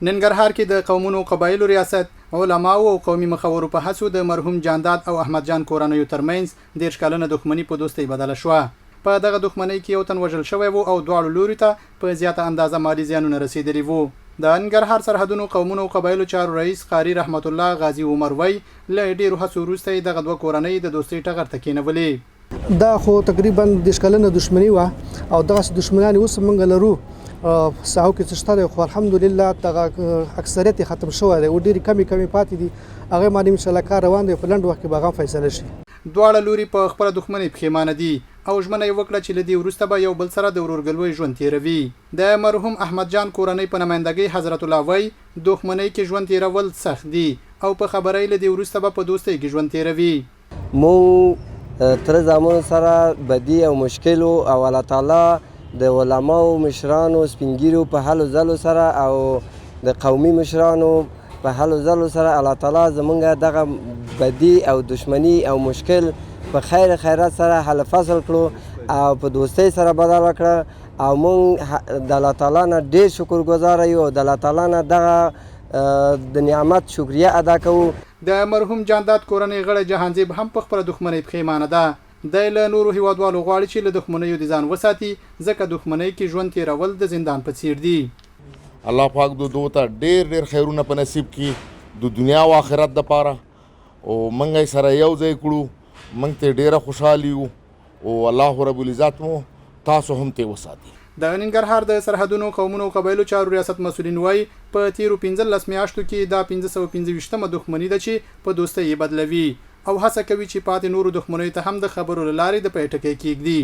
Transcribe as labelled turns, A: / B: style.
A: ننګرهار کې د قومونو او قبایلو ریاست، علماوو او قومي مخورو په هڅو د مرحوم جانداد او احمد جان کورنیو ترمنځ 30 کلنه دښمني په دوستۍ بدله شوه. په دغه دښمنۍ کې یو تن وژل شوی و او دواړو لوریو ته په زیاته اندازه مالي زیانونه رسېدلي وو. د ننګرهار سرحدونو، قومونو او قبایلو چارو رئیس قاري رحمت الله غازي عمر وايي، له ډېرو هڅو وروسته یې دغه دوه کورنۍ د دوستۍ ټغر ته کېنولې.
B: دا خو تقریبا 30 کلنه دښمني وه او دغسې دښمنانې اوس هم موږ لرو، ساحو کې څه شته دی، خو الحمدلله دغه اکثریت یې ختم شوی دی او ډېرې کمې کمې پاتې دي، هغې باندې ان شاءالله کار روان دی، په لنډ وخت کې به هغه هم فیصله شي.
A: دواړه لوري په خپله دښمنۍ پښېمانه دي او ژمنه یې وکړه چې له دې وروسته به یو بل سره د ورورګلوۍ ژوند تېروي. د مرحوم احمد جان کورنۍ په نمایندګۍ حضرت الله وايي، دښمنۍ کې ژوند تېرول سخت دي او په خبره یې له دې وروسته به په دوستۍ کې ژوند تېروي.
C: مونږ تره زامنو سره بدی او مشکل وو او الله تعالی د علماو مشرانو سپین ږیرو په هلو ځلو سره او د قومي مشرانو په هلو ځلو سره الله تعالی زمونږ دغه بدی او دشمنی او مشکل په خیر خیرات سره حل فصل کړو او په دوستۍ سره بدل کړه او مونږ د الله تعالی نه ډیر شکر ګزار یو او د الله تعالی نه دغه د نعمت شکریه ادا کوو.
A: د مرحوم جانداد کورنۍ غړی جهانزیب هم په خپله دښمنۍ پښیمانه ده. دی له نورو هیوادوالو غواړي چې له دښمنیو دې ځان وساتي، ځکه دښمنۍ کې ژوند تیرول د زندان په څیر دي.
D: الله پاک دو دوه ته ډیر ډیر خیرونه په نصیب کړي د دنیا او آخرت دپاره او موږ یې سره یو ځای کړو، موږ ترې ډیره خوشحال یو. او الله رب العزت مو تاسو هم ترې وساتي.
A: د ننګرهار د سرحدونو، قومونو او قبایلو چارو ریاست مسؤلین وايي، په تېرو 15 میاشتو کې دا 525 مه دښمني ده چې په دوستۍ یې بدلوي او هڅه کوي چې پاتې نورو دښمنیو ته هم د خبرو له لارې د پای ټکی کېږدي.